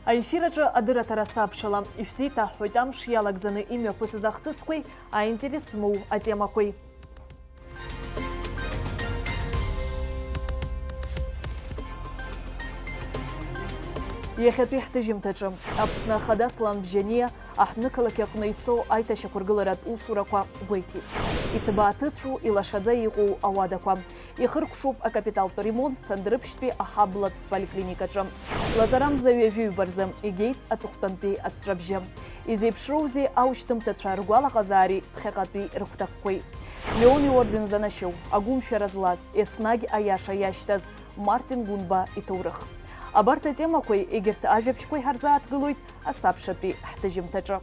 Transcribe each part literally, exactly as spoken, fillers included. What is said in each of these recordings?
Аефир аҿы адырраҭара сабшала, ишәзеиҭаҳҳәоит амш иалагӡаны имҩаԥысыз ахҭысқәеи аинтерес змоу атемақәеи. Иахьатәи ҳҭыжьымҭаҿы Аԥсны Ахада Аслан Бжьаниа аҳҭнықалақь аҟны ицо аиҭашьақәыргыларатә усурақәа гәеиҭеит. Иҭбааҭыцәу, илашаӡа иҟоу ауадақәа. Ихыркәшоуп акапиталтә ремонт Сандрыԥшьтәи аҳаблатә поликлиникаҿы. Лаҵарамза ҩажәи ҩба рзы игеит аҵыхәтәантәи аҵәҵәабжьы. Изеиԥшроузеи аушьҭымҭацәа ргәалаҟазаареи ԥхьаҟатәи рыгәҭакқәеи? Леон иорден занашьоу, агәымшәара злаз, еснагь аиаша иашьҭаз Мартин Гәынба иҭоурых. Абарҭ атемақәеи егьырҭ ажәабжьқәеи ҳарзааҭгылоит асабшатәи ҳҭыжьымҭаҿы.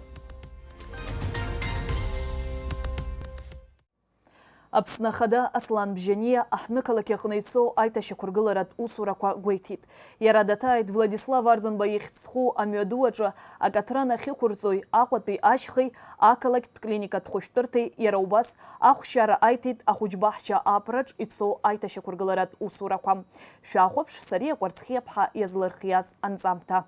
Аԥсны Ахада Аслан Бжьаниа аҳҭнықалақь аҟны ицо аиҭашьақәыргыларатә усурақәа гәеиҭеит. Иара даҭааит Владислав Арӡынба ихьӡ зху амҩаду аҿы акаҭран ахьықәырҵои Аҟәатәи ашьхеи ақалақьтә клиникатә хәышәтәырҭеи, иара убас ахәшьара аиҭеит ахәыҷбаҳча Аԥраҿ ицо аиҭашьақәыргыларатә усурақәа. Шәахәаԥш Сариа Кәарцхиаԥҳа иазлырхиаз анҵамҭа.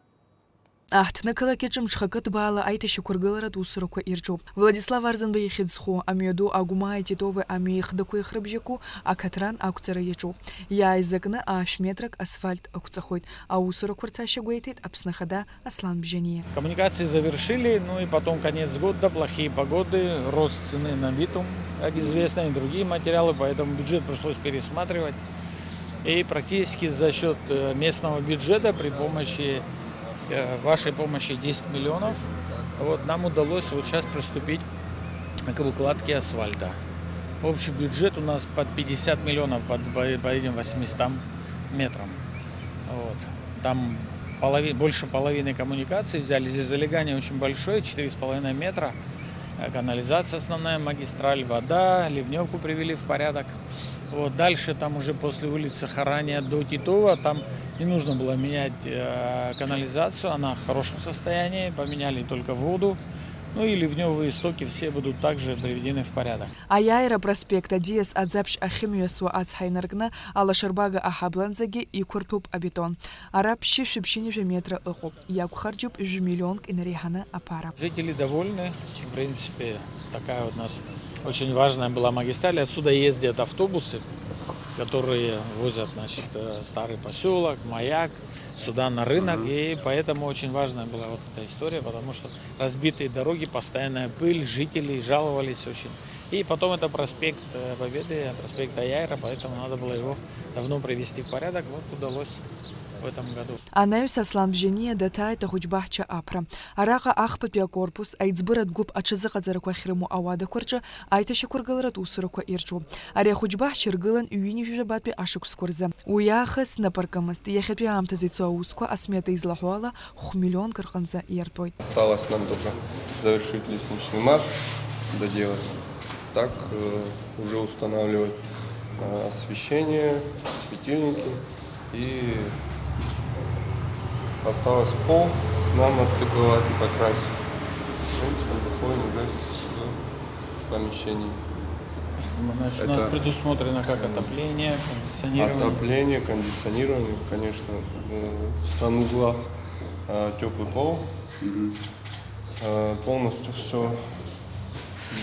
Аҳҭнықалақь аҿы мҽхакы ҭбаала аиҭашьақәыргыларатә усурақәа ирҿуп. Владислав Арӡынба ихьӡ зху амҩаду Агәмааи Титовеи амҩеихдақәеи хрыбжьаку акаҭран ақәҵара иаҿуп. Иааизакны аашә метрак асфальт ақәҵахоит. Аусурақәа рцашьа гәеиҭеит Аԥсны Ахада Аслан Бжьаниа. Коммуникации завершили, ну и потом конец года, плохие погоды, рост цены на битум, как известно, и другие материалы, поэтому бюджет пришлось пересматривать. И практически за счёт, э, местного бюджета при помощи, э, вашей помощи десять миллионов, вот, нам удалось вот сейчас приступить к укладке асфальта. Общий бюджет у нас под пятьдесят миллионов, под, по, по этим восьмистам метрам. Вот. Там полови-, больше половины коммуникаций взяли. Здесь залегание очень большое, четыре с половиной метра. Э, канализация, основная магистраль, вода, ливнёвку привели в порядок. Вот, дальше там уже после улицы Харания до Титова, там не нужно было менять, э, канализацию, она в хорошем состоянии, поменяли только воду. Ну и ливнёвые стоки все будут также приведены в порядок. Аиааира апроспект аӡиас аӡаԥшь ахьымҩасуа ацҳа инаркны, алашарбага аҳабла анӡагьы иқәырҭәуп абетон. Ара ԥшьышәи ԥшьынҩажәи метра ыҟоуп. Иақәхарџьуп жәа миллионк инареиҳаны аԥара. Жители довольны. В принципе, такая вот у нас очень важная была магистраль. Отсюда ездят автобусы, которые возят, значит, э, Старый посёлок, Маяк, сюда на рынок. Мгм. И поэтому очень важная была вот эта история, потому что разбитые дороги, постоянная пыль, жители жаловались очень. И потом это проспект, э, Победы, проспект Аиааира, поэтому надо было его давно привести в порядок. Вот удалось в этом году. Анаҩс Аслан Бжьаниа даҭааит ахәыҷбаҳча Аԥра. Араҟа ахԥатәи акорпус, аиҵбыратә гәыԥ аҽазыҟаҵарақәа ахьрымоу ауадақәа рҿы аиҭашьақәыргыларатә усурақәа ирҿуп. Ари ахәыҷбаҳча иргылан ҩынҩажәижәабатәи ашықәсқәа рзы. Уи аахыс напаркымызт. Иахьатәи аамҭазы ицо аусқәа асмета излаҳәо ала, хә-миллионк рҟынӡа иартәоит. Осталось нам только завершить лестничный марш, доделать. Так, э, уже устанавливать, э, освещение, светильники. И осталось пол нам отцековать и покрасить. В принципе, выходим уже с помещений. Значит, у нас Это предусмотрено как отопление, кондиционирование. Отопление, кондиционирование, конечно, э, в санузлах, э, тёплый пол. Мгм. Э, полностью всё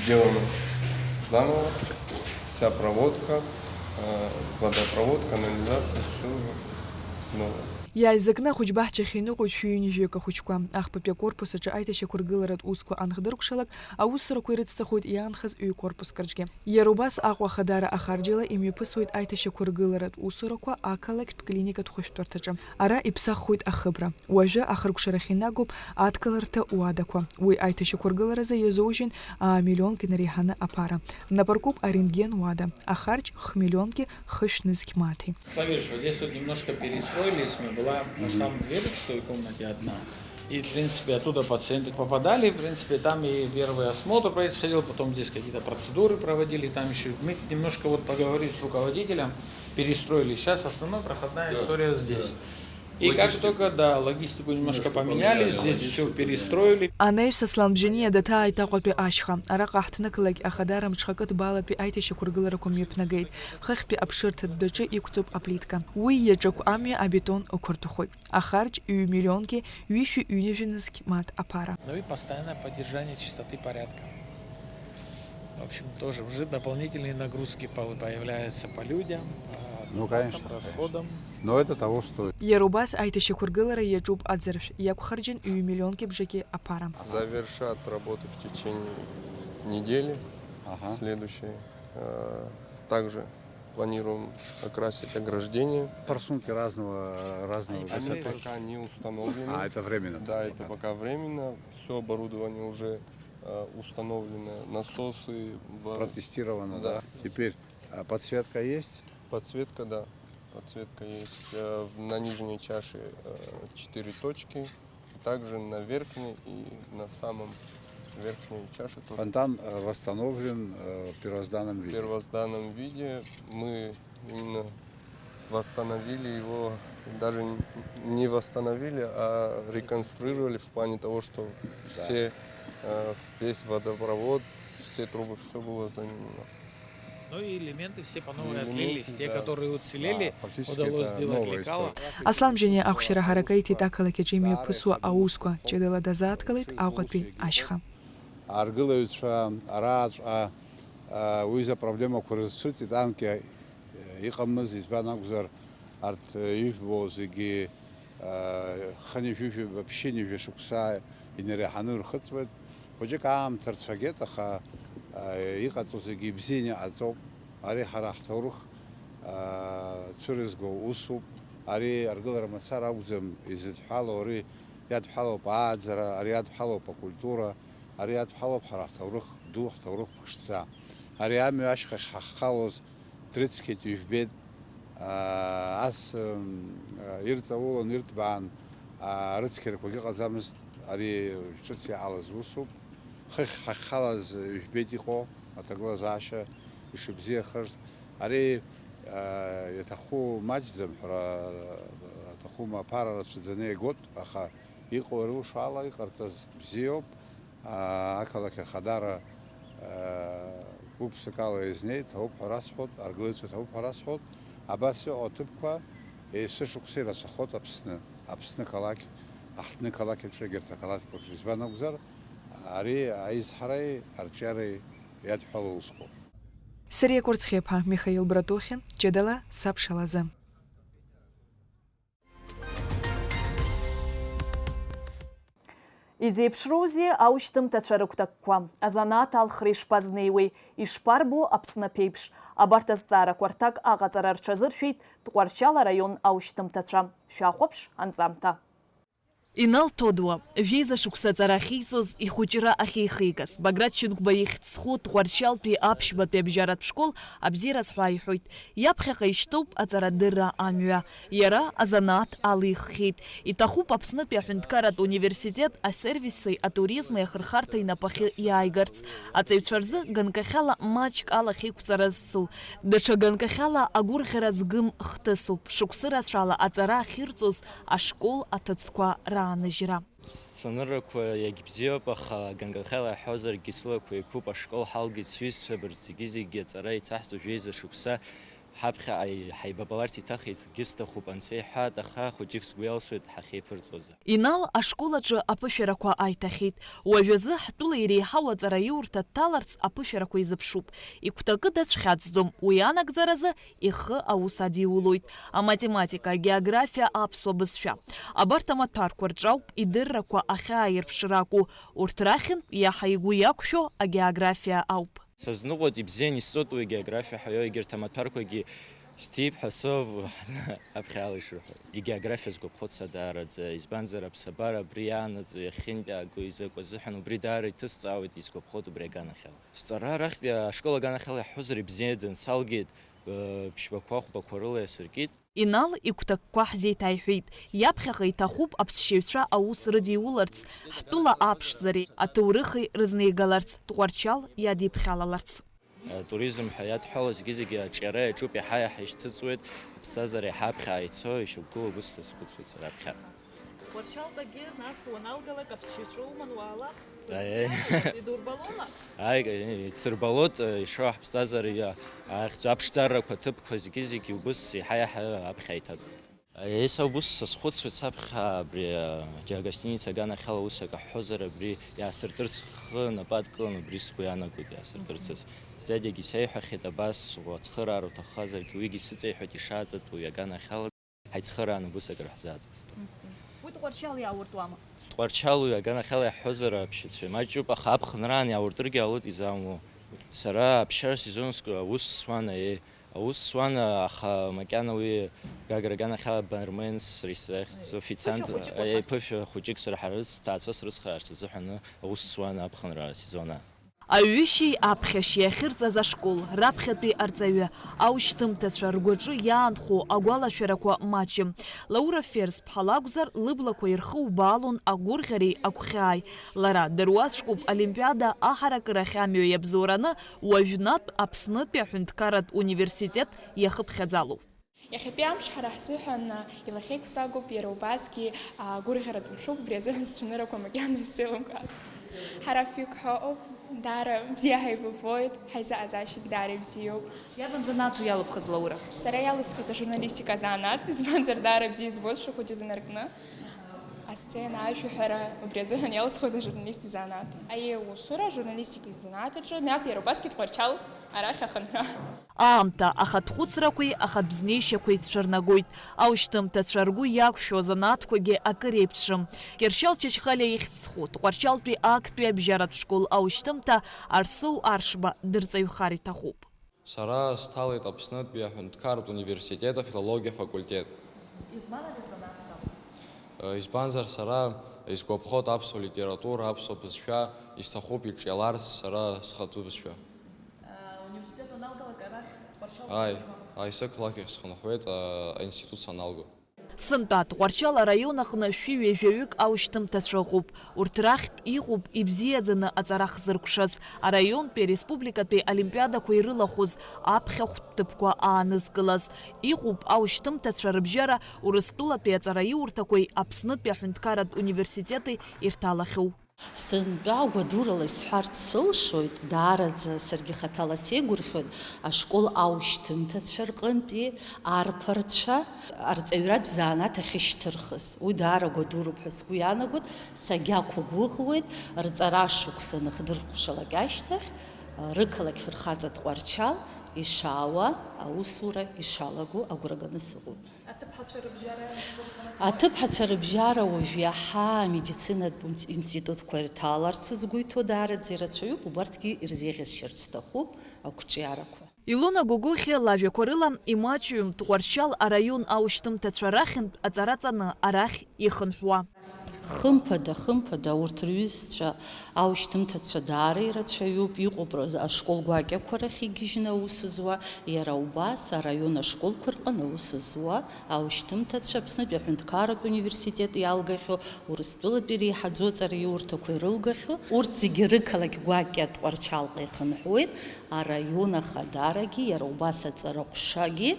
сделано заново. Вся проводка, э, водопровод, канализация, всё новое. Иааизакны ахәыҷбаҳчахь иныҟәоит шәҩынҩажәаҩык ахәыҷқәа. Ахԥатәи акорпус аҿы аиҭашьақәыргыларатә усқәа анхдыркәшалак, аусурақәа ирыцҵахоит иаанхаз ҩ-корпуск рҿгьы. Иара убас Аҟәа ахадара ахарџьала имҩаԥысуеит аиҭашьақәыргыларатә усурақәа ақалақьтә клиникатә хәышәтәырҭаҿы. Ара иԥсаххоит ахыбра. Уажәы ахыркәшарахь инагоуп адкыларҭа уадақәа. Уи аиҭашьақәыргыларазы иазоужьын аа-миллионк инареиҳаны аԥара. Напаркуп арентген уада. Ахарџь хә-миллионки хышә нызқь мааҭи. Савельевич, вот здесь вот немножко перестроились мы. Была, ну, там дверь в той комнате одна. И, в принципе, оттуда пациенты попадали. В принципе, там и первый осмотр происходил, потом здесь какие-то процедуры проводили. Там ещё мы немножко вот поговорили с руководителем, перестроили. Сейчас основная проходная история здесь. И как только, да, логистику немножко поменяли, здесь всё перестроили. Анаҩс Аслан Бжьаниа даҭааит Аҟәатәи ашьха. Араҟа ҳҭнықалақь ахадара мҽхакы ҭбаалатәи аиҭашьақәыргыларақәа мҩаԥнагеит. Хыхьтәи аԥшырҭа дәаҿы иқәҵоуп аплитка. Уи иаҿаку амҩа абетон ықәырҭәахоит. Ахарџь ҩ-миллионки ҩышәи ҩынҩажәи нызқь мат аԥара. Ну и постоянное поддержание чистоты, порядка. В общем, тоже уже дополнительные нагрузки по-, появляются по людям, по Ну, затратам, конечно, расходам. Конечно. Но это того стоит. Иара убас аиҭашьақәыргылара иаҿуп аӡыршә, иақәхарџьын ҩ-миллионки бжаки аԥара. Завершат работы в течение недели Ага. следующей. Э, также планируем окрасить ограждение. Форсунки разного, разного Они высоты. пока не установлены. А, это временно Да, там это пока. пока временно. Всё оборудование уже, э, установлено. Насосы, в- Протестировано, Да. да. Теперь, а, подсветка есть? Подсветка, да. Подсветка есть, э, в- на нижней чаше, э, четыре точки, также на верхней и на самом верхней чаше тоже. Фонтан, э, восстановлен, э, в первозданном В виде. первозданном виде. Мы именно восстановили его, даже н- не восстановили, а реконструировали в плане того, что Да. все, э, весь водопровод, все трубы, всё было заменено. Ну и элементы все по новой Элементы, отлились. Те, да. которые уцелели, Да, фактически удалось это сделать новая лекала. история. Аслан Бжьаниа ахәшьара ҳаракы иҭеит ақалақь аҿы имҩаԥысуа аусқәа, ҷыдала дазааҭгылеит Аҟәатәи ашьха. Аргылаҩцәа, арааҵәҟьа, а, уҩыза апроблемақәа рызцәырҵит, анкьа, э, иҟамыз, избан акәзар, арҭ, э, ижәбо зегьы, э, хынҩажәи ԥшьынҩажәи шықәса инареиҳаны ирхыҵуеит. Хәыҷык аамҭа рцәагеит, аха, э, иҟаҵо зегьы ибзианы иҟаҵоуп. Ари ҳара ҳҭоурых, э, цәырызго усуп. Ари аргылара мацара акәӡам изыдҳәалоу, ари иадҳәалоуп ааӡара, ари иадҳәалоуп акультура, ари иадҳәалоуп ҳара ҳҭоурых ду, ҳҭоурых ԥшӡа. Ари амҩа ашьхахь ҳахьхалоз дрыцқьеит, ижәбеит. Аа, ас, м, ирҵаулан, ирҭбаан, аа, рыцқьарақәагьы ыҟаӡамызт, ари ҿыц иҟалаз усуп. Хыхь ҳахьхалаз ижәбеит иҟоу аҭагылазаашьа ишыбзиахаз. Ари, аа, иаҭаху маҷӡам ҳәара аҭахума, аԥара рацәаӡаны иагоит, аха иҟоу ирылшо ала иҟарҵаз бзиоуп. Аа, ақалақь ахадара, аа, гәык-ԥсыкала изнеит, ҭабуп ҳәа расҳәоит, аргылаҩцәа ҭабуп ҳәа расҳәоит. Абас иҟоу аҭыԥқәа есышықәса ирацәахоит Аԥсны, Аԥсны қалақь, аҳҭны қалақь аҿы, егьырҭ ақалақьқәа рҿы. Избан акәзар, ари аизҳареи арҿиареи иадҳәалоу усқәоуп. Сариа Кәарцхиаԥа, Михаил Братухин, ҷыдала сабшалазы. Изеиԥшроузеи аушьҭымҭацәа рыгәҭакқәа? Азанааҭ алхра ишԥазнеиуеи? Ишԥарбо Аԥсны аԥеиԥш? Абарҭ азҵаарақәа рҭак аҟаҵара рҽазыршәеит Тҟәарчал араион аушьҭымҭацәа. Шәахәаԥш анҵамҭа. Инал Ҭодуа, жәеиза шықәса аҵара ахьиҵоз, ихәыҷра ахьеихигаз, Баграт Шьынқәба ихьӡ зху Тҟәарчалтәи аԥшьбатәи абжьаратә школ абзиараз ҳәа иҳәоит. Иаԥхьаҟа ишьҭоуп аҵарадырра амҩа. Иара азанааҭ алиххьеит. Иҭахуп Аԥснытәи аҳәынҭқарратә университет асервиси атуризми ахырхарҭа инапахьы иааигарц. Аҵаҩцәа рзы ганкахьала маҷк ала ахьеиқәҵара зцу, даҽа ганкахьала агәырӷьара згым хҭысуп. Шықәсы рацәала аҵара ахьырҵоз ашкол аҭыӡқәа рааныжьра. Сценарақәа иагьбзиоуп, аха ганкахьала иаҳҳәозаргьы сылақәа еиқәуп, ашкол ҳалгеит, сҩызцәа абарҭ зегьы-зегьы аҵара ицаҳҵо жәеиза шықәса ҳаԥхьаҟа ҳаибабаларц иҭахеит, сгьы сҭахуп, анцәа иҳәа, аха хәыҷык сгәы иалсуеит ҳахьеиԥырҵуазар. Инал ашкол аҿы аԥышәарақәа ааиҭахьеит. Уажәазы ҳтәыла иреиҳау аҵараиурҭа дҭаларц аԥышәарақәа изыԥшуп. Игәҭакы дацәхьаҵӡом, уи анагӡаразы ихы аус адиулоит. Аматематика, агеографиа, аԥсуа бызшәа. Абарҭ амаҭәарқәа рҿы ауп идыррақәа ахьааирԥшра акәу, урҭ рахьынтә иаҳа игәы иақәшәо агеографиа ауп. Сазныҟәоит, ибзиан исҵоит уи агеографиа ҳәа, егьырҭ амаҭәарқәагьы сҭип ҳәа сыҟоуп, аԥхьаала ишырҳәо. Географиа сгәаԥхоит са даараӡа, избанзар аԥсабара абри иаанаҵ-, иахьынтәааго изакәу азыҳәан убри даара иҭысҵаауеит, исгәаԥхоит убри аганахьала. Сҵара арахьтәи ашкол аганахьала иаҳҳәозар ибзиаӡан, салгеит, э, ԥшьбақәа хәбақәа рыла иасыркит. Инал игәҭакқәа ҳзеиҭаиҳәеит. Иаԥхьаҟа иҭахуп аԥсшьаҩцәа аус рыдиуларц, ҳтәыла аԥшӡареи аҭоурыхи рызнеигаларц, Тҟәарчал иадиԥхьалаларц. Атуризм ҳәа иадҳәало зегьы-зегьы аҿиара иаҿуп, иаҳа-иаҳа ишьҭыҵуеит, аԥсҭазаара иаҳа аԥхьа ицо, ишьақәгылоу убыс сазхәыцуеит сара аԥхьа. Уарчалтәагьы нас уаналгалак аԥсшьаҩцәа уман уаала, Аиеи. Идурбалома? Ааи, исырбалоит, ишо ҳԥсҭазаара ахьӡ-, аԥшӡарақәа, аҭыԥқәа зегьы-зегьы убыс иаҳа-иаҳа аԥхьа иҭаҵуеит. Аиеи, са убыс сазхәыцуеит, саԥхьа абри, џьа гостиница аганахьала ус акы ҳҳәозар, абри иаасыртырц, схы напы адкыланы убри сгәы иаанагоит иаасыртырцаз. Сдадиагьы сеиҳәахьеит абас, уацхыраара уҭаххазаргьы, уигьы сыҵеиҳәеит ишааҵатәу иаганахьала. Ҳаицхырааны убыс акыр ҳзааӡаз. Мгм. Уи Тҟәарчал иаауртуама? Тҟәарчал уи аганахьала иаҳҳәозар аԥшьацәа имаҷуп, аха аԥхынраан иаауртыргьы ҟалоит, изамуа. Сара аԥсшьара сезонск аус суан, аиеи, аус суан, аха макьана уи Гагра аганахьала барменс, ресторан, Аиеи. Официант, Ԥышәа хәыҷык аиеи, уаҳа. Ԥышәа хәыҷык сырҳарыц, сҭаацәа срыцхраарц азыҳәан аус суан аԥхынра асезон аан. Аҩышьеи аԥхьашьеи ахьырҵаз ашкол, раԥхьатәи арҵаҩы, аушьҭымҭацәа ргәаҿы иаанхо агәалашәарақәа маҷым. Лаура Ферс-ԥҳа лакәзар, лыблақәа ирхыубаалон агәырӷьареи агәхьааи. Лара дыруаӡәкуп Олимпиада аҳаракырахь амҩа иабзоураны уажәнатә Аԥснытәи аҳәынҭқарратә университет иахыԥхьаӡало. Иахьатәи амш ҳара ҳзыҳәан илахьеиқәҵагоуп, иара убасгьы, а, гәырӷьаратә мшуп, убри азыҳәан сцәаныррақәа макьана исзеилымкааӡом. Ҳара фҩык ҳаҟоуп, даара бзиа ҳаибабоит, ҳаизааӡашьагь даара ибзиоуп. Иарбан занааҭу иалыбхыз, Лаура? Сара иалысхит ажурналистика азанааҭ, избанзар, даара бзиа избоит шәа хәыҷы занаркны. Асцена, ашәаҳәара, убри азыҳәан иалысхуеит ажурналист изанааҭ. Аиеи, аусура ажурналистика изанааҭ аҿы, нас иара убасгьы Тҟәарчал арахь ахынҳәа. Аамҭа, ахатә хәыцрақәеи ахатә знеишьақәеи цәырнагоит. Аушьҭымҭацәа ргәы иақәшәо азанааҭқәагьы акыр еиԥшым. Кьыршьал Чачхалиа ихьӡ зху Тҟәарчалтәи актәи абжьаратә школ аушьҭымҭа Арсоу Аршба дырҵаҩхар иҭахуп. Сара сҭалеит Аԥснытәи аҳәынҭқарратә университет афилологиа факультет. Избан ари азанааҭ залҵыз? Избанзар, сара исгәаԥхоит аԥсуа литература, аԥсуа бызшәа, исҭахуп ирҿиаларц сара схатәы бызшәа. Университет уаналгалак арахь Тҟәарчал Ааи, угәыжьуама? Ааи, сықалақь ахь схынҳәуеит, а, аинститут саналга. Сынтәа Тҟәарчал араион аҟны шәи ҩажәаҩык аушьҭымҭацәа ыҟоуп. Урҭ рахьтә иҟоуп ибзиаӡаны аҵара хзыркәшаз, араионтәи ареспубликатәи олимпиадақәа ирылахәыз аԥхьахәтә ҭыԥқәа аанызкылаз. Иҟоуп аушьҭымҭацәа рыбжьара Урыстәылатәи аҵараиурҭақәеи Аԥснытәи аҳәынҭқарратә университети ирҭалахьоу. Сынтәа гәадурала исҳәарц сылшоит, даараӡа саргьы хаҭала сеигәырӷьоит, ашкол аушьҭымҭацәа рҟынтәи арԥарцәа арҵаҩратә занааҭ ахьышьҭырхыз. Уи даара гәадуроуп ҳәа сгәы иаанагоит, сагьақәгәыӷуеит, рҵара шықәса аныхдыркәшалак ашьҭахь, рықалақь фырхаҵа Тҟәарчал ишаауа, аусура ишалаго агәра ганы сыҟоуп. Аҭыԥҳацәа рыбжьара иаҳзырҳәоз? Аҭыԥҳацәа рыбжьара уажә иаҳа амедицинатә институтқәа ирҭаларц згәы иҭоу даараӡа ирацәаҩуп, убарҭгьы ирзеиӷьасшьарц сҭахуп ақәҿиарақәа. Илона Гогохиа лажәақәа рыла, имаҷҩым Тҟәарчал араион аушьҭымҭацәа рахьынтә аҵара ҵаны арахь ихынҳәуа. Хымԥада, хымԥада, урҭ рҩызцәа аушьҭымҭацәа даара ирацәаҩуп, иҟоуп ра-, ашкол гәакьақәа рахь игьежьны аус зуа, иара убас араион ашколқәа рҟны аус зуа аушьҭымҭацәа, Аԥснытәи аҳәынҭқарратә университет иалгахьоу, Урыстәылатәи реиҳаӡоу аҵараиурҭақәа ирылгахьоу, урҭ зегьы рықалақь гәакьа Тҟәарчалҟа ихынҳәуеит, араион ахадарагьы, иара убас аҵараҟәшагьы,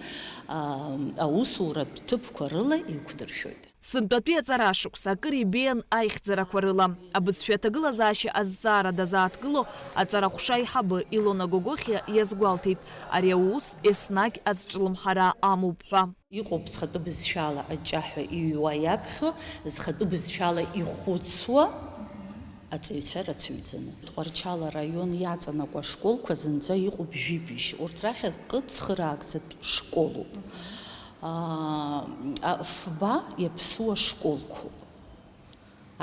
аа, аусуратә ҭыԥқәа рыла иқәдыршәоит. Сынтәатәи аҵара шықәса акыр ибеиан аихьӡарақәа рыла. Абызшәа аҭагылазаашьа азҵаара дазааҭгыло аҵарахәша аиҳабы Илона Гогохиа иазгәалҭеит, ари аус еснагь азҿлымҳара амоуп ҳәа. Иҟоуп зхатәы бызшәала аҷҷаҳәа иҩуа иаԥхьо, зхатәы бызшәала ихәыцуа аҵаҩцәа рацәаҩӡаны. Тҟәарчал араион иаҵанакуа ашколқәа зынӡа иҟоуп жәибжь, урҭ рахь акы цхыраагӡатә школуп. Аа, а, фба иаԥсуа школқәоуп.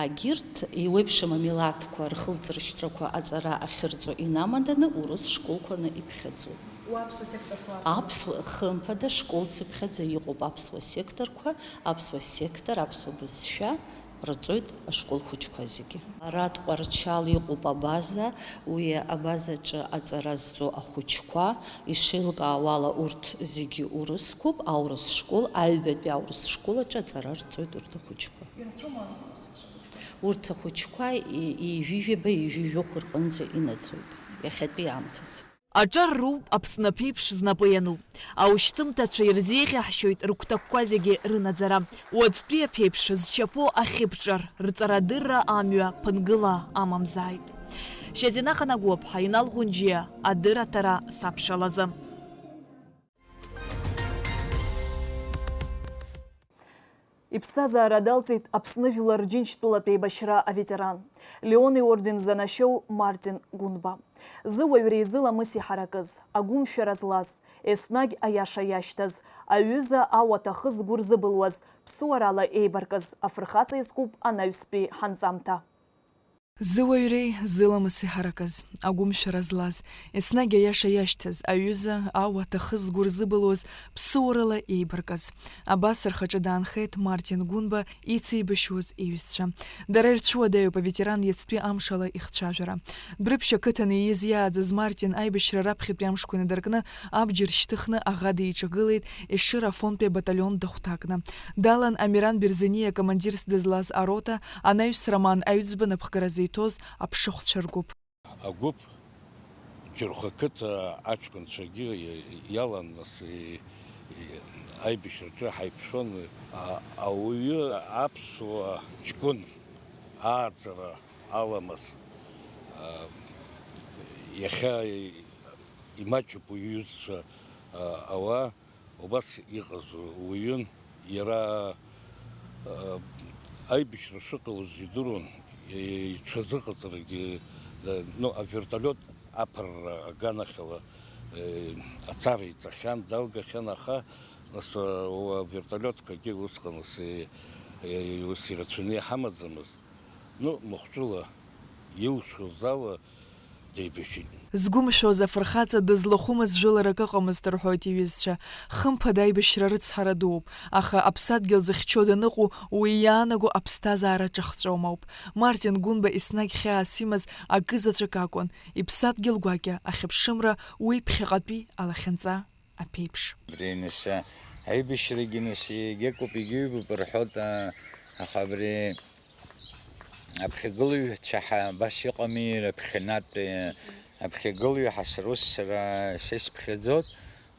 Агьырҭ еиуеиԥшым амилаҭқәа рхылҵрышьҭрақәа аҵара ахьырҵо инамаданы урыс школқәаны иԥхьаӡоуп. Уа аԥсуа секторқәа рҟны? Аԥсуа, хымԥада, школцыԥхьаӡа иҟоуп аԥсуа секторқәа, аԥсуа сектор, аԥсуа бызшәа рҵоит ашкол хәыҷқәа зегьы. Ара Тҟәарчал иҟоуп абаза, уи абазаҿы аҵара зҵо ахәыҷқәа, ишеилкаауала урҭ зегьы урысқәоуп, аурыс школ, аҩбатәи аурыс школ аҿы аҵара рҵоит урҭ ахәыҷқәа. Ирацәоума ус еиԥш ахәыҷқәа? Урҭ ахәыҷқәа и-, ҩажәижәаба, ҩажәижәохә рҟынӡа инаӡоит иахьатәи аамҭазы. Аҿар руп Аԥсны аԥеиԥш знапы иану. Аушьҭымҭацәа ирзеиӷьаҳшьоит рыгәҭакқәа зегьы рынаӡара. Уаҵәтәи аԥеиԥш зчаԥо ахьыԥҿар, рҵарадырра амҩа ԥынгыла амамзааит. Шьазина Ханагәаԥҳа, Инал Ӷәынџьиа, адырраҭара сабшалазы. Иԥсҭазаара далҵит Аԥсны Жәлар Џьынџьтәылатә еибашьра аветеран, Леон иорден занашьоу Мартин Гәынба. Зыуаҩреи зыламыси ҳаракыз, агәымшәара злаз, еснагь аиаша иашьҭаз, аҩыза ауаҭахы згәы рзыбылуаз, ԥсуарала еибаркыз афырхаҵа иазкуп анаҩстәи ҳанҵамҭа. Зыуаҩреи зыламыси ҳаракыз, агәымшәара злаз, еснагь аиаша иашьҭаз, аҩыза, ауаҭахы згәы рзыбылуаз, ԥсуарала еибаркыз. Абас рхаҿы даанхеит Мартин Гәынба ицеибашьуаз иҩызцәа. Дара ирцәуадаҩуп аветеран иацтәи амшала ихцәажәара. Дәрыԥшь ақыҭан ииз иааӡаз Мартин аибашьра раԥхьатәи амшқәа инадыркны абџьар шьҭыхны аӷа диҿагылеит Ешыра Афонтәи абаталион дахәҭакны. Далан Амиран Берзениа командирс дызлаз арота, анаҩс Роман Аҩӡба напхгара зиҭоз аԥшыхәцәа ргәыԥ. Агәыԥ Џьырхәа қыҭа аҷкәынцәагьы иалан, нас, и-, и-, аибашьраҿы ҳаиқәшәон. А-, ауаҩы аԥсуа ҷкәын ааӡара аламыс, а, иахьа имаҷуп уи иҩызцәа, а, ауаа. Убас иҟаз уаҩын, иара, э, аибашьра шыҟалоз идыруан, иҽазыҟаҵарагьы, э, ну, авертолиот аԥырра аганахьала, э, ацара иҵахьан, далгахьан, аха, нас, э, уа авертолиотқәагьы усҟан ус, э, э, ус ирацәаны иҳамаӡамызт. Ну, махәҿыла илшоз ала деибашьит. Згәымшәоз афырхаҵа дызлахәымыз жәыларак ыҟамызт, рҳәоит иҩызцәа. Хымԥада аибашьра рыцҳара дууп, аха аԥсадгьыл зыхьчо даныҟоу уи иаанаго аԥсҭазаара ҿахҵәома ауп. Мартин Гәынба еснагь хьаас имаз акы заҵәык акәын, иԥсадгьыл гәакьа ахьыԥшымра уи ԥхьаҟатәи алахьынҵа аԥеиԥш. Абри нас аибашьрагьы нас егьакоуп, егьыҩбоуп рҳәоит, а, аха абри аԥхьагылаҩцәа ҳа-, абас иҟами, раԥхьанатәи аԥхьагылаҩ ҳасрус сара са исԥхьаӡоит,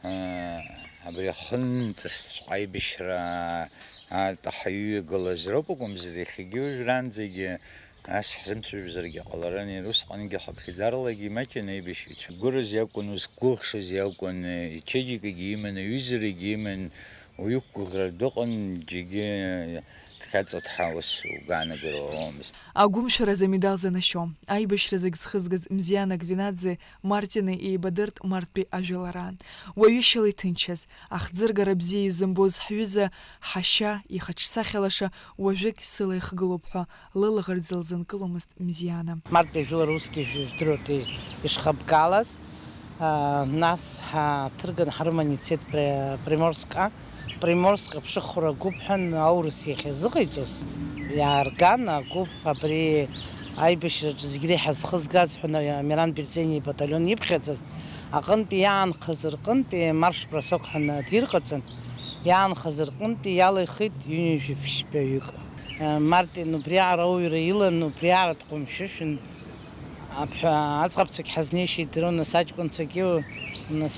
а, абри ахынҵысҵәҟьа аибашьра атәы ҳаҩы игылаз роуп акәымзар, иахьагьы уажәраанӡагьы Ас ҳзымцәажәозаргьы ҟаларын, иара усҟангьы хыԥхьаӡаралагьы имаҷын аибашьыҩцәа. Гәыраз иакәын, ус гәыхшаз иакәын, ичеиџьыкагьы иман, аҩызарагьы иман, уаҩы иқәгәыӷра дыҟан, џьаргьы дхьаҵуа дҳауас угәаанагара уамамызт. Агәымшәаразы амедал занашьо, аибашьра зегь зхызгаз Мзиана Гвинаӡе Мартини еибадырт Мартәи ажәылараан. Уаҩышьала иҭынчыз, ахӡыргара бзиа изымбоз ҳҩыза ҳашьа ихаҿсахьа лаша уажәыгь сыла ихгылоуп ҳәа лылаӷырӡ лзынкыломызт Мзиана. Мартәи ажәылара усгьы жәдыруеит ишхабгалаз, аа, нас ҳаҭырган ҳрыман ицеит При-, Приморскҟа. Приморск аԥшыхәра агәыԥ ҳәа аурыс иахьазыҟаиҵоз иаарган, агәыԥ абри аибашьраҿы зегь реиҳа зхызгаз ҳәа Амиран Берзениа ибаталион иԥхьаӡаз аҟынтәи иаанхаз рҟынтәи марш-бросок ҳәа дирҟаҵан, иаанхаз рҟынтәи иалихит ҩынҩажәи ԥшьбаҩык. Мартин убриаҟара ауаҩра илан, убриаҟара дҟәымшәышәын. Аԥҳә-, аӡӷабцәагь ҳазнеишьа идыруан, нас аҷкәынцәагьы, нас,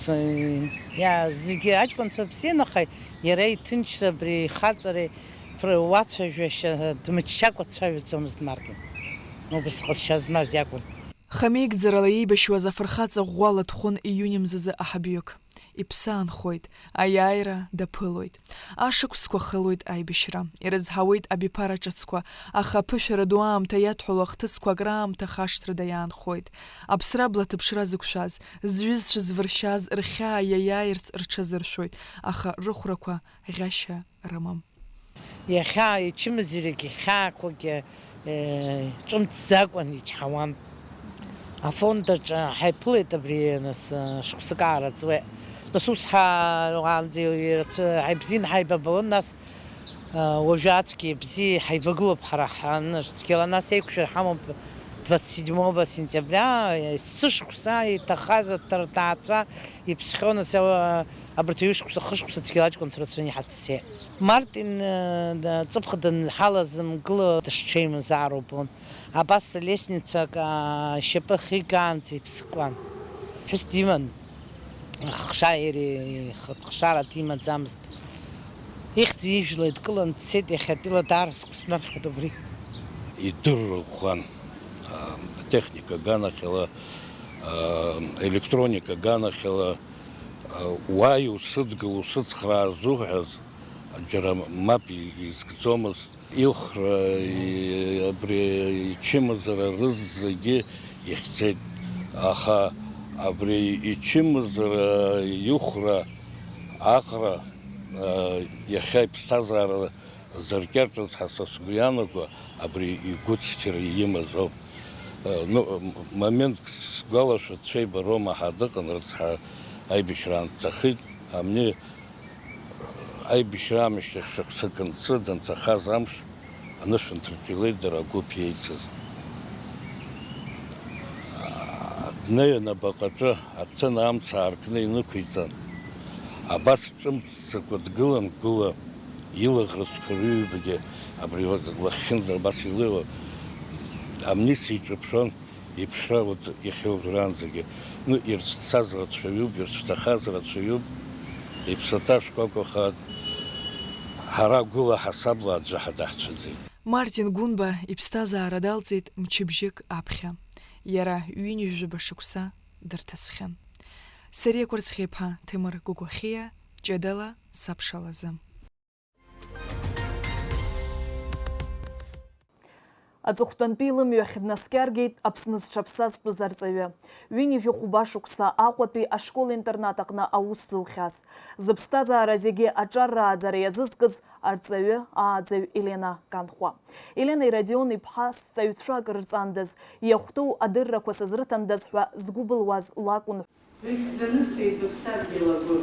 иа-, зегьы аҷкәынцәа бзиан, аха иара иҭынчра абри ихаҵареи фр-, уацәажәашьа дмыччакәа дцәажәаӡомызт Мартин. Убас ҟазшьа змаз иакәын. Хамеигӡарала еибашьуаз афырхаҵа ӷәӷәала дхәын ииуни мзазы аҳабҩык. Иԥсы аанхоит, аиааира даԥылоит. Ашықәсқәа хылоит аибашьра, ирызҳауеит абиԥара ҿыцқәа, аха аԥышәара ду аамҭа иадҳәалоу ахҭысқәа акраамҭа хашҭрада иаанхоит. Аԥсра бла ҭыԥшра зықәшәаз, зҩызцәа звыршьаз рхьаа иаиааирц рҽазыршәоит, аха рыхәрақәа ӷьашьа рымам. Иахьа ичымазарагьы, ихьаақәагьы, э, ҿымҭӡакәан ичҳауан. Афонд аҿы ҳаиԥылеит абри, нас, э, шықәсык аараҵуеит. Нас ус ҳа-, уаанӡа ирацәа-, ҳаибзиан ҳаибабон, нас, э, уажәы ацәгьа ибзиа ҳаивагылоуп ҳара, ҳан-, цәгьала нас еиқәшәар ҳамоуп, двадцать седьмого сентября, э, есышықәса иҭахаз аҭ-, рҭаацәа иԥсхьоу, нас, э, абарҭ ҩышықәса, хышықәса цәгьала аҷкәынцәа рацәаны иҳацәцеит. Мартин, э, ҵыԥх данҳалаз мгыла дышҽеимзаароуп. Абас лестницак, аа, шьапы ахигаанӡа иԥсыкуан. Ԥҳәыс диман, ахшара, ихатә хшара димаӡамызт. Ихьӡ ижәла идкылан дцеит, иахьатәила даара сгәы снархьуеит убри. Идырра ӷәӷәан, а, атехника аганахьала, а, електроника аганахьала, а, уааи усыдгыл, усыцхраа зуҳәаз, џьара мап и-, изкӡомызт. Ихәра, и-, абри ичымазара рызегьы ихьӡеит, аха абри ичымазара ихәра аҟара, а, иахьа иԥсҭазаара зыркьаҿыз ҳәа са сгәы ианаго, абри игәыцқьара имаз ауп. Э, ну, м-, моментк сгәалашәо, Цәеиба Рома ҳа дыҟан, рыцҳа аибашьраан дцахит. Амни, аибашьра аамышьҭахь шықәсык анҵы, данцахаз амш, анышәынҭраҿы илеит дара агәыԥ иеицыз. Днеин абаҟаҿы аҭын амца аартны инықәиҵан, абас ҿымҭӡакәа дгылан гәыла, илаӷырӡқәа рыҩбагьы абри лахьынӡа абас илеиуа, амни сиҿаԥшуан, иԥшра уаҵ-, иахьа уажәраанӡагьы. Ну, ирцәцаз рацәаҩуп, ирцәҭахаз рацәаҩуп, иԥсаҭа шкәакәахааит, ҳара гәыла ҳасабла аӡәы ҳадаҳцәыӡит. Мартин Гәынба иԥсҭазаара далҵит мчыбжьык аԥхьа. Иара ҩынҩажәаба шықәса дырҭысхьан. Сариа Кәарцхиаԥа, Ҭемыр Гогәахиа, ҷыдала саԥшалазы. Аҵыхәтәантәи лымҩахь днаскьаргеит Аԥсны зҽаԥсазтәыз арҵаҩы. Ҩынҩажәи хәба шықәса Аҟәатәи ашкол-интернат аҟны аус зухьаз. Зыԥсҭазаара зегьы аҿар рааӡара иазызкыз арҵаҩы, ааӡаҩ Елена Канхәа. Елена Иродион-иԥҳа сҵаҩцәа акрырҵандаз, иахәҭоу адыррақәа сызрыҭандаз ҳәа згәы былуаз лакәын. Рыхьӡ анырҵеит быԥсадгьыл агәы,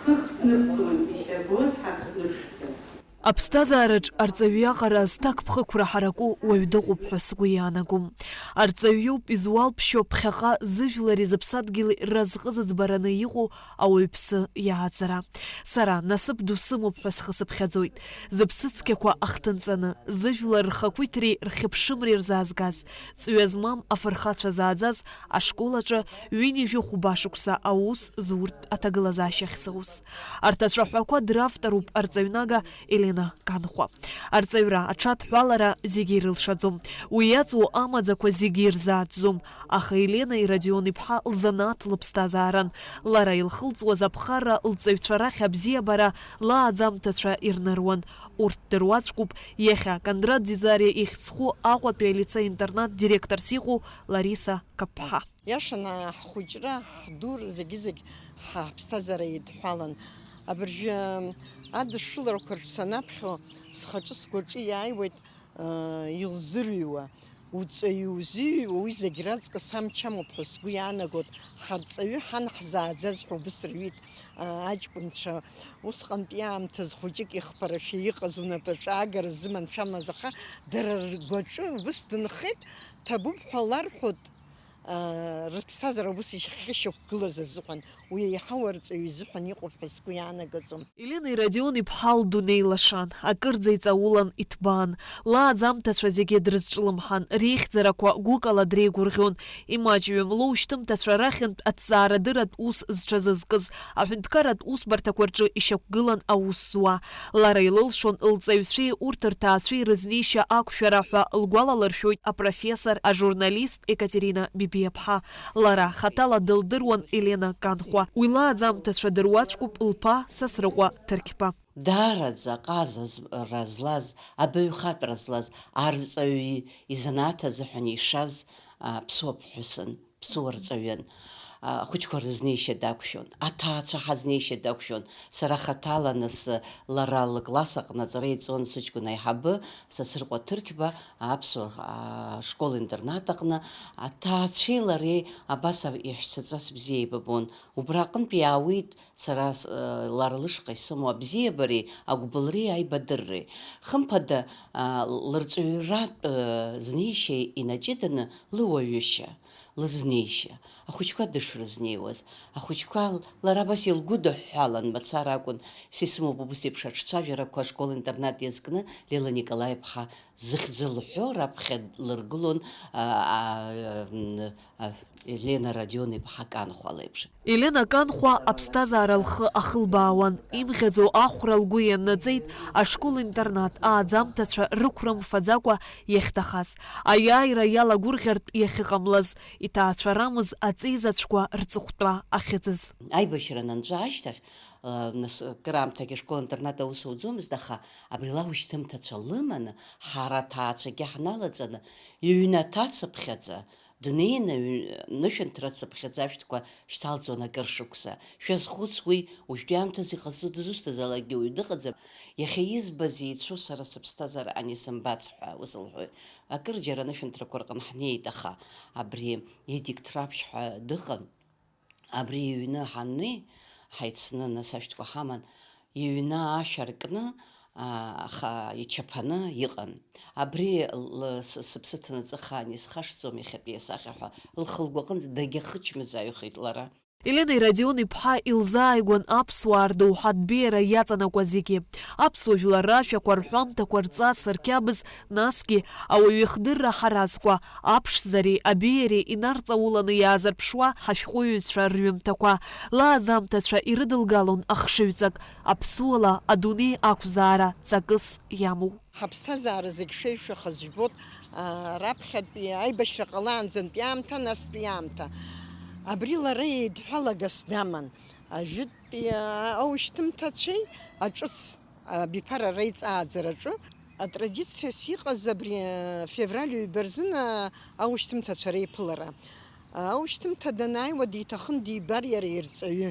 хыхь днырҵуан ишьабоз ҳаԥсны ԥшӡа. Аԥсҭазаараҿ арҵаҩы иаҟара зҭакԥхықәра ҳараку уаҩ дыҟоуп ҳәа сгәы иаанагом. Арҵаҩ иоуп изуалԥшьо ԥхьаҟа зыжәлари зыԥсадгьыли разҟы зыӡбараны иҟоу ауаҩԥсы иааӡара. Сара насыԥ ду сымоуп ҳәа схы сыԥхьаӡоит. Зыԥсы цқьақәа ахҭынҵаны, зыжәлар рхақәиҭреи рхьыԥшымреи рзаазгаз, ҵҩа змам афырхацәа зааӡаз ашкол аҿы ҩынҩажәи хәба шықәса аус зуртә аҭагылазаашьахь зоуз. Арҭ ацәаҳәақәа дравторуп арҵаҩнага Елена Канхәа. Арҵаҩра, аҽадҳәалара зегьы ирылшаӡом. Уи иаҵоу амаӡақәа зегьы ирзааӡӡом. Аха Елена Иродион-иԥҳа лзанааҭ лыԥсҭазааран. Лара илхылҵуаз аԥхарра лҵаҩцәа рахь абзиабара, лааӡамҭацәа ирныруан. Урҭ дыруаӡәкуп иахьа Кондрат Ӡиӡариа ихьӡ зху Аҟәатәи алицеи-интернат директорс иҟоу Лариса Каԥҳа. Иашаны, ҳхәыҷра, ҳдур зегьы-зегь ҳаԥсҭазаара еидҳәалан. Абыржәы адышшыларақәа рҿы санаԥхьо, схаҿы сгәаҿы иааиуеит, ыы, илзырҩуа, уҵаҩы узыҩуа, уи зегь раҵкыс амч амоуп ҳәа сгәы иаанагоит. Ҳарҵаҩы ҳан ҳзааӡаз ҳәа убыс рҩит, ыы, аҷкәынцәа. Усҟантәи аамҭазы хәыҷык ихԥарашәа иҟаз унапаҿы агара зыман шәамаз, аха дара ргәаҿы убыс дынхеит, ҭабуп ҳәа ларҳәоит. Рыԥсҭазаара ус ишьақәгылаз азыҳәан, уи еиҳау арҵаҩы изыҳәан иҟоуп ҳәа сгәы иаанагаӡом. Елена Иродион-иԥҳа лдунеи лашан, акырӡа иҵаулан, иҭбаан. Лааӡамҭацәа зегьы дрызҿлымҳан, реихьӡарақәа гәыкала дреигәырӷьон. Имаҷҩым лоушьҭымҭацәа рахьынтә аҭҵаарадырратә ус зҽазызкыз, аҳәынҭқарратә усбарҭақәа рҿы ишьақәгылан аус зуа. Лара илылшон лҵаҩцәеи урҭ рҭаацәеи рызнеишьа ақәшәара ҳәа лгәалалыршәоит апрофессор, ажурналист Екатерина Бибиаԥҳа. Лара хаҭала дылдыруан Елена Канхәа. Уи лааӡамҭацәа дыруаӡәкуп лԥа Сасрыҟәа Ҭырқьба. Даараӡа аҟазара злаз, абаҩхатәра злаз, арҵаҩы изанааҭ азыҳәан ишаз, а, ԥсуа ԥҳәысын. Ԥсуа рҵаҩын. Ахәыҷқәа рызнеишьа дақәшәон, аҭаацәа ҳазнеишьа дақәшәон. Сара хаҭала нас лара лыкласс аҟны аҵара иҵон сыҷкәын аиҳабы Сасрыҟәа Ҭырқьба аԥсуа, а, школ-интернат аҟны. Аҭаацәеи лареи абас а-, иаҳәшьаҵас бзиа еибабон. Убра аҟынтә иаауеит сара с-, лара лышҟа исымоу абзиабареи агәыбылреи аибадырреи. Хымԥада, а, лырҵаҩратә, а, знеишьа инаҷыданы лыуаҩышьа. Лызнеишьа, ахәыҷқәа дышрызнеиуаз, ахәыҷқәа лара абас илгәыдыҳәҳәалан мацара акәын, сисымоуп убыс еиԥш аҿцәажәарақәа ашкол-интернат иазкны Лела Николаи-иԥҳа зыхьӡ лҳәо раԥхьа лыргылон, а, а, м, а, Елена Родион-иԥҳа Канхәа леиԥш. Елена Канхәа аԥсҭазаара лхы ахылбаауан, имӷьаӡо ахәра лгәы ианнаҵеит, ашкол-интернат ааӡамҭацәа рықәра мфаӡакәа иахьҭахаз, аиааира иалагәырӷьартә иахьыҟамлаз, иҭаацәарамыз аҵеизаҵәқәа рҵыхәтәа ахьыӡыз. Аибашьра анынҵәа ашьҭахь, нас, кыраамҭагьы ашкол-интернат аус ауӡомызт, аха абри лаушьҭымҭацәа лыманы, ҳара аҭаацәагьы ҳналаҵаны, иҩны аҭацыԥхьаӡа, днеины ҩ-, нышәынҭра цыԥхьаӡа ашәҭқәа шьҭалҵон акыр шықәса. Шәазхәыц, уи уажәтәи аамҭазы иҟазҵо дызусҭазаалакгьы уаҩ дыҟаӡам. Иахьа избаз еицәоу сара сыԥсҭазаара ани сымбац ҳәа ус лҳәоит. Акырџьара анышәынҭрақәа рҟны ҳнеит, аха абри Едик Ҭраԥшь ҳәа дыҟан. Абри иҩны ҳаннеи, ҳаицны, нас ашәҭқәа ҳаман, иҩны ашә аркны, а, аха ичаԥаны иҟан. Абри л-, с-, сыԥсы ҭанаҵы хаан исхашҭӡом иахьатәи асахьа ҳәа, лхы-лгәы аҟынӡа дагьахычмазаҩхеит лара. Еленеи Родион-иԥҳа илзааигәан аԥсуаа рдоуҳатә беиара иаҵанакуа зегьы. Аԥсуа жәлар рашәақәа, рҳәамҭақәа, рҵас, рқьабз, насгьы ауаҩы ихдырра ҳаразкуа, аԥшӡареи абеиареи инарҵауланы иаазырԥшуа ҳашәҟәыҩҩцәа рҩымҭақәа, лааӡамҭацәа ирыдылгалон ахшыҩҵак, аԥсуала адунеи ақәзаара ҵакыс иамоу. Ҳаԥсҭазаара зегь шеиҩшахаз жәбоит, аа, раԥхьатәи аибашьра ҟалаанӡантәи аамҭа, настәи аамҭа. Абри лара еидҳәалагас даман. Ажәытәтәи, аа, аушьҭымҭацәеи аҿыц абиԥара реиҵааӡараҿы атрадициас иҟаз абри, аа, февраль ҩба рзын, аа, аушьҭымҭацәа реиԥылара. Аушьҭымҭа данааиуа диҭахын дибар иара ирҵаҩы.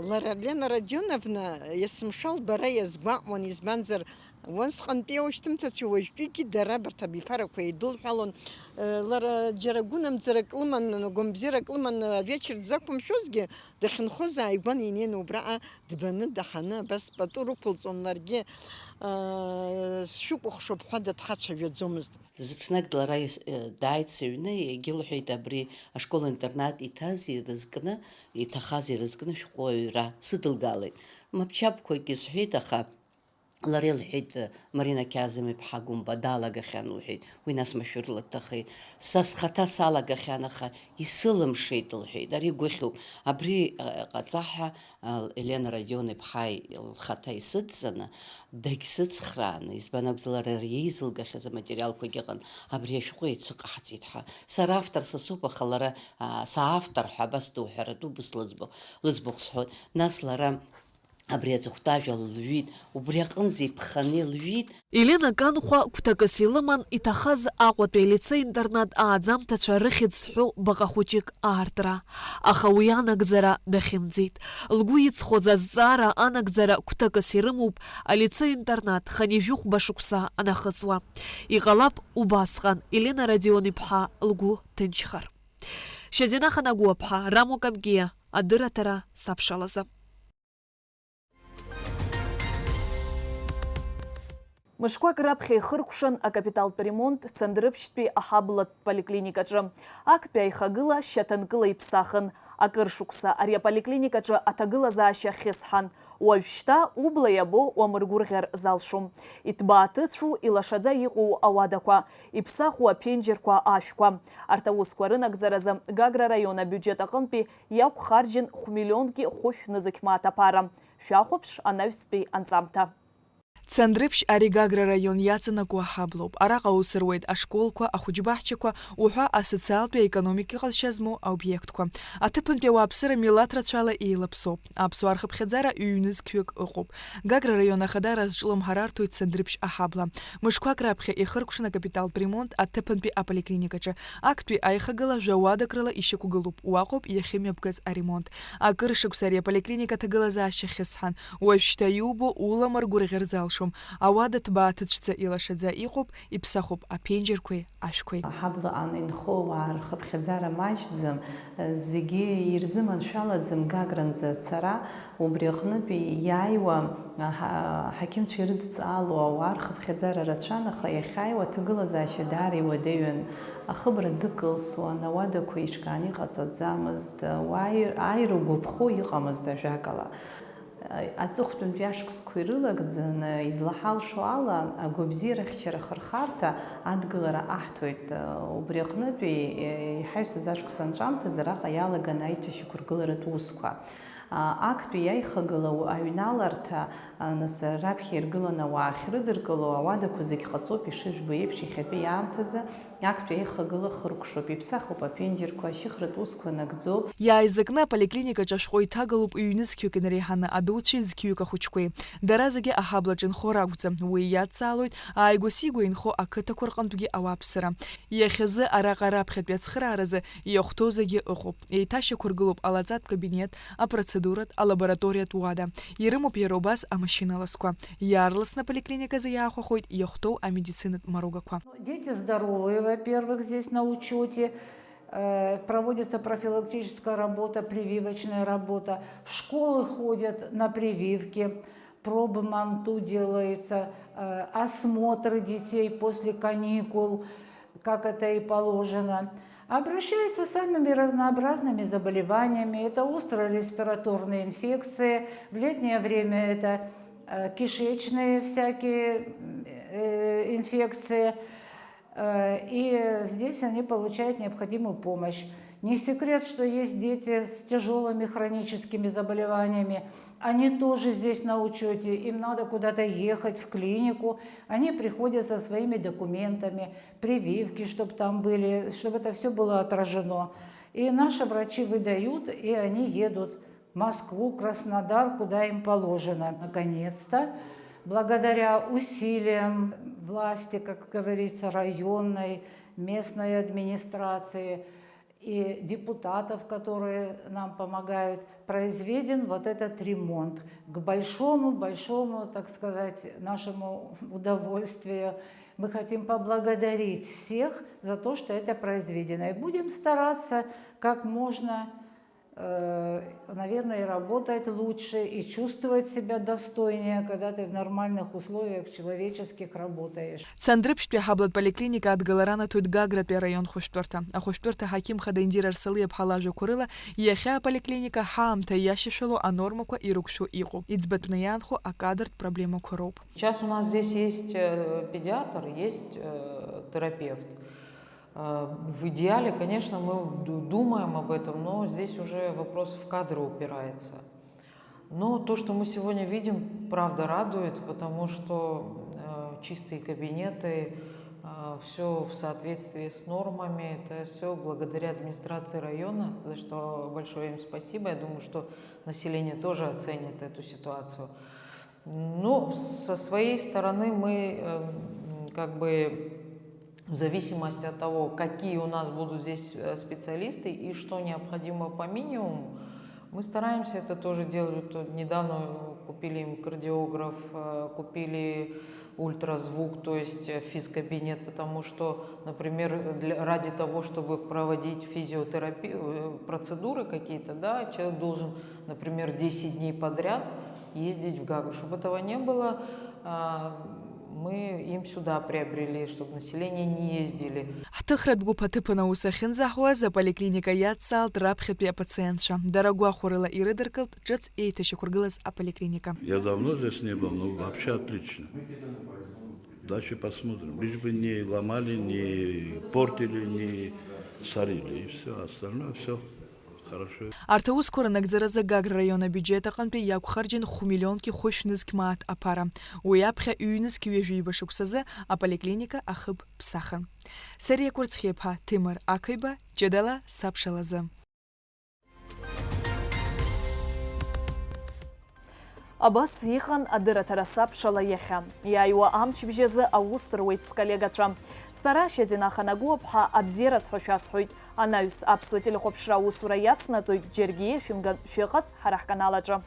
Лара, Лена Родионовна, есымша лбара иазгәаҟуан, избанзар, уасҟантәи аушьҭымҭацәа уажәтәигьы дара абарҭ абиԥарақәа еидылҳәалон. Лара џьара гәынамӡарак лыман, гәамбзиарак лыман, авечер дзақәымшәозгьы, дахьынхоз ааигәан инеины убраҟа дбаны, даҳаны, абас пату рықәылҵон ларгьы, сшәыкәыхшоуп ҳәа дыҭҳацәажәаӡомызт. Зыҽнак лара ис-, э, дааит сыҩны, егьылҳәеит, абри ашкол-интернат иҭаз ирызкны, иҭахаз ирызкны шәҟәы аҩра сыдылгалеит. Мап-чапқәакгьы сҳәеит, аха лара илҳәеит, э, Марина Қьазым-иԥҳа Гәымба далагахьан, лҳәеит, уи нас машәырла дҭахеит. Са схаҭа салагахьан, аха исылымшеит, лҳәеит, ари гәыхьуп. Абри, э, ҟаҵа ҳәа Елена Родион-иԥҳа лхаҭа исыдҵаны, дагьсыцхрааны, избан акәзар, лара иеизылгахьаз аматериалқәагьы ыҟан, абри ашәҟәы еицыҟаҳҵеит ҳәа. Сара автор са соуп, аха лара, аа, саавтор ҳәа абас дуҳәаратәы убыс лыӡбахә, лыӡбахә сҳәоит. Нас лара абри аҵыхәтәажәа лҩит, убри аҟынӡа иԥханы илҩит. Елена Канхәа гәҭакыс илыман иҭахаз Аҟәатәи алицеи-интернат ааӡамҭацәа рыхьӡ зҳәо баҟа хәыҷык аартра. Аха уи анагӡара дахьымӡеит. Лгәы иҵхоз азҵаара анагӡара гәҭакыс ирымоуп алицеи-интернат хынҩажәи хәба шықәса анахыҵуа. Иҟалап убасҟан Елена Родион-иԥҳа лгәы ҭынчхар. Шьазина Ханагәаԥҳа, Рамо Камгиа, адырраҭара сабшалазы. Мышқәак раԥхьа ихыркәшан акапиталтә ремонт Цандрыԥшьтәи аҳаблатә поликлиникаҿы. Актәи аихагыла шьаҭанкыла иԥсахын. Акыр шықәса ари аполиклиникаҿы аҭагылазаашьа хьысҳан. Уажәшьҭа убла иабо уамыргәырӷьар залшом. Иҭбааҭыцәу, илашаӡа иҟоу ауадақәа, иԥсаху аԥенџьырқәа, ашәқәа. Арҭ аусқәа рынагӡаразы Гагра араион абиуџьет аҟынтәи иақәхарџьын хә-миллионки хәышә нызқь мааҭ аԥара. Шәахәаԥш анаҩстәи анҵамҭа. Цандрыԥшь ари Гагра араион иаҵанакуа аҳаблоуп. Араҟа аус руеит ашколқәа, ахәыҷбаҳчақәа, уҳәа асоциалтәи аекономикеи ҟазшьа змоу аобиектқәа. Аҭыԥантәи ауааԥсыра милаҭ рацәала еилаԥсоуп. Аԥсуаа рхыԥхьаӡара ҩ-нызқьҩык ыҟоуп. Гагра араион ахадара азҿлымҳара арҭоит Цандрыԥшь аҳабла. Мышқәак раԥхьа ихыркәшан акапиталтә ремонт аҭыԥантәи аполиклиникаҿы. Актәи аихагыла жәа-уадак рыла ишьақәгылоуп, уаҟоуп иахьымҩаԥгаз аремонт. Акыр шықәса ари аполиклиника аҭагылазаашьа хьысҳан. Уажәшьҭа иубо уламыргәырӷьар залшом. иаԥсуам. Ауада ҭбаа ҭыцәӡа илашаӡа иҟоуп, иԥсахуп аԥенџьырқәеи ашәқәеи. Ҳаблаҟан инхо ауаа рхыԥхьаӡара маҷӡам, зегьы ирзыманшәалаӡам Гагранӡа ацара, убри аҟнытә иааиуа, ҳа-, ҳақьымцәа ирыдҵаало ауаа рхыԥхьаӡара рацәан, аха иахьааиуа аҭагылазаашьа даара иуадаҩын, ахыбра ӡы кылсуан, ауадақәа еиҿкааны иҟаҵаӡамызт, уааи-, ааира угәаԥхо иҟамызт ажәакала. Аҵыхәтәантәи ашықәсқәа ирылагӡаны, излаҳалшо ала, агәабзиарахьчара ахырхарҭа адгылара аҳҭоит. Убри аҟнытәи, иҳаҩсыз ашықәс анҵәамҭазы араҟа иалаган аиҭашьақәыргыларатә усқәа. Актәи аихагыла аҩналарҭа, нас раԥхьа иргыланы ауаа ахьрыдыркыло, ауадақәа зегь ҟаҵоуп, ишыжәбо еиԥш, иахьатәи аамҭазы актәи аихагыла хыркәшоуп, иԥсахуп аԥенџьырқәа, ашьыхратә усқәа нагӡоуп. Иааизакны аполиклиникаҿы ашәҟәы иҭагалоуп ҩнызқьҩык инареиҳаны адуцәеи зқьҩык ахәыҷқәеи. Дара зегьы аҳаблаҿы инхо ракәӡам, уи иадҵаалоит ааигәа-сигәа инхо ақыҭақәа рҟынтәгьы ауааԥсыра. Иахьазы араҟа раԥхьатәи ацхырааразы иахәҭоу зегьы ыҟоуп. Еиҭашьақәыргылоуп алаҵатә кабинет, апроцедуратә, алабораториатә уада. Ирымоуп иара убас амашьына ласқәа. Иаарласны аполиклиниказы иаахәахоит иахәҭоу амедицинатә маругақәа. Дети здоровые, во-первых, здесь на учёте. Э, проводится профилактическая работа, прививочная работа. В школы ходят на прививки. Пробы манту делается, э, осмотры детей после каникул, как это и положено. Обращаются с самыми разнообразными заболеваниями. Это острые респираторные инфекции, в летнее время это, э, кишечные всякие, э, инфекции. Э, и здесь они получают необходимую помощь. Не секрет, что есть дети с тяжёлыми хроническими заболеваниями. Они тоже здесь на учёте. Им надо куда-то ехать, в клинику. Они приходят со своими документами, прививки, чтоб там были, чтобы это всё было отражено. И наши врачи выдают, и они едут в Москву, Краснодар, куда им положено. Наконец-то, благодаря усилиям власти, как говорится, районной, местной администрации и депутатов, которые нам помогают, произведен вот этот ремонт. К большому, большому, так сказать, нашему удовольствию мы хотим поблагодарить всех за то, что это произведено. И будем стараться как можно, э, наверное, и работать лучше, и чувствовать себя достойнее, когда ты в нормальных условиях человеческих работаешь. Цандрыԥшьтәи аҳаблатә поликлиника адгалара анаҭоит Гагратәи араион хәышәтәырҭа. Ахәышәтәырҭа аҳақьым хада Индира Арсалиаԥҳа лажәақәа рыла, иахьа аполиклиника ҳаамҭа иашьашәало анормақәа ирықәшәо иҟоуп. Иӡбатәны иаанхо акадыртә проблемақәа роуп. Сейчас у нас здесь есть, э, педиатр, есть, э, терапевт. Э, в идеале, конечно, мы ду-, думаем об этом, но здесь уже вопрос в кадры упирается. Но то, что мы сегодня видим, правда радует, потому что, э, чистые кабинеты, все в соответствии с нормами, это все благодаря администрации района, за что большое им спасибо. Я думаю, что население тоже оценит эту ситуацию. Ну, со своей стороны мы, эм, как бы, в зависимости от того, какие у нас будут здесь, э, специалисты и что необходимо по минимуму, мы стараемся это тоже делать. Вот, э, недавно купили им кардиограф, э, купили ультразвук, то есть, э, физкабинет, потому что, например, для, ради того, чтобы проводить физиотерапию, э, процедуры какие-то, да, человек должен, например, десять дней подряд ездить в Гагру. Чтобы этого не было, а, мы им сюда приобрели, чтобы население не ездили. Ҳҭыхратә гәыԥ аҭыԥан аус ахьынӡаҳуаз, аполиклиника иадҵаалт раԥхьатәи апациентцәа. Дара гәахәарыла ирыдыркылт ҿыц еиҭашьақәыргылаз аполиклиника. Я давно здесь не был, ну, вообще отлично. Дальше посмотрим. Лишь бы не ломали, не портили, не сорили. И всё, остальное всё хорошо. Арҭ аусқәа рынагӡаразы Гагра раион абиуџьет аҟынтәи иақәхарџьын хә-миллионки хәышә нызқь мааҭ аԥара. Уи аԥхьа ҩнызқь ҩажәи ҩба шықәсазы аполиклиника ахыб ԥсахын. Сариа Кәырцхиаԥҳа, Ҭемыр Ақаиба, ҷыдала сабшалазы. Абас иҟан адырраҭара сабшала иахьа. Иааиуа амчыбжь азы аус руеит сколлегацәа. Сара Шьазина Ханагәыаԥҳа абзиараз ҳәа шәасҳәоит. Анаҩс аԥсуа телехәаԥшра аусура иацнаҵоит, џьаргьы шәымган шәыҟаз ҳара ҳканал аҿы.